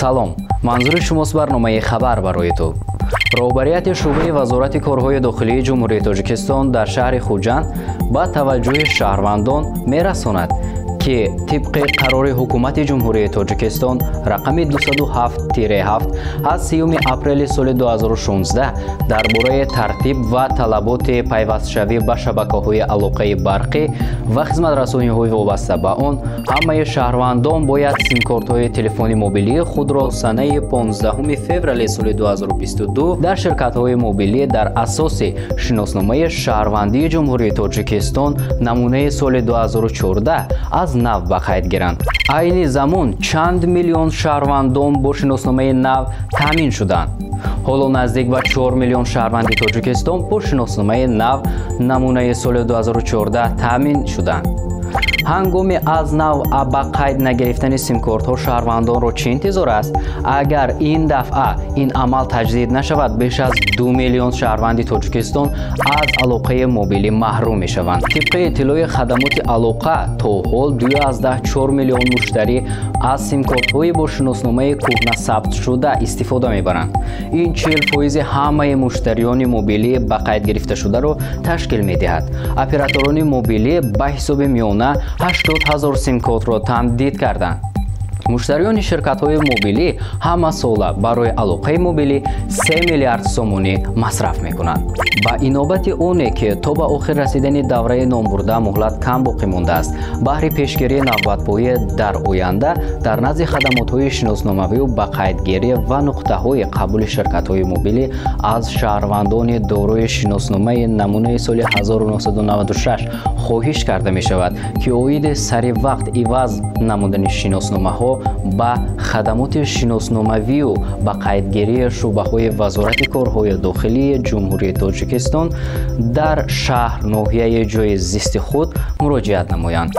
Салом, манзури шумост барномаи «Хабар барои ту». Роҳбарияти шӯъбаи Вазорати корҳои дохилии Ҷумҳурии Тоҷикистон дар шаҳри Хуҷанд ба таваҷҷӯҳи шаҳрвандон мерасонад, ки тибқи қарори Ҳукумати Ҷумҳурии Тоҷикистон рақами 207-7 аз 3 апрели соли 2016 дар бораи тартиб ва талаботи пайвастшавӣ ба шабакаҳои алоқаи барқӣ ва хизматрасониҳои вобаста ба он, ҳамаи шаҳрвандон бояд симкортҳои телефони мобилии худро санаи 15 феврали соли 2022 дар ширкатҳои мобилӣ дар асоси шиносномаи шаҳрвандии Ҷумҳурии Тоҷикистон намунаи соли 2014 аз нав ба қайд гиранд. Айни замон чанд миллион шаҳрвандон бо шиносномаи нав таъмин шуданд. Ҳоло наздик ба 4 миллион шаҳрванди Тоҷикистон бо шиносномаи нав намунаи соли 2014 таъмин шуданд. Ҳангоми аз нав ба қайд нагирифтани симкортҳо шаҳрвандонро чӣ интизор аст? Агар ин дафъа ин амал таҷдид нашавад, беш аз 2 миллион шаҳрванди Тоҷикистон аз алоқаи мобилӣ маҳрум мешаванд. Тибқи иттилои хадамоти алоқа, то ҳол 2,4 миллион муштарӣ аз симкортҳои бо шиносномаи кӯҳна сабтшуда истифода мебаранд. Ин 40% ҳамаи муштариёни мобилӣ ба қайд гирифташударо ташкил медиҳад. Операторони мобилӣ ба ҳисоби миёна 80 ҳазор симкортро тамдид карданд. Муштариёни ширкатҳои мобилӣ ҳама сола барои алоқаи мобилӣ 3 миллиард сомонӣ масраф мекунанд. Ба инобати оне ки то ба охир расидани давраи номбурда муҳлат кам боқӣ мондааст, баҳри пешгирии навбатпоӣ дар оянда дар назди хадамотҳои шиносномавию ба қайдгирӣ ва нуқтаҳои қабули ширкатҳои мобилӣ аз шаҳрвандони дорои шиносномаи намунаи соли 1996 хоҳиш карда мешавад, ки оиди сари вақт иваз намудани шиносномаҳо ба хадамоти шиносномавию ба қайдгирии шӯъбаҳои Вазорати корҳои дохилии Ҷумҳурии Тоҷикистон дар шаҳр, ноҳияи ҷойи зисти худ муроҷиат намоянд.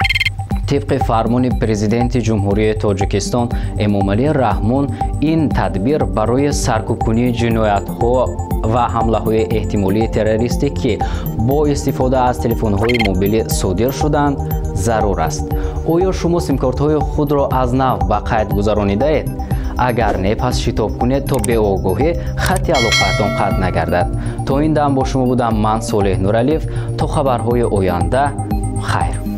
Тибқи фармони Президенти Ҷумҳурии Тоҷикистон Эмомалӣ Раҳмон, ин тадбир барои саркӯбкунии ҷиноятҳо ва ҳамлаҳои эҳтимолии террористӣ, ки бо истифода аз телефонҳои мобилӣ содир шуданд, зарур аст. Оё шумо симкортҳои худро аз нав ба қайд гузаронидаед? Агар не, пас шитоб кунед, то беогоҳӣ хатти алоқаатон қатъ нагардад. То ин дам бо шумо будам ман, Солеҳ Нуралиев. То хабарҳои оянда, хайр.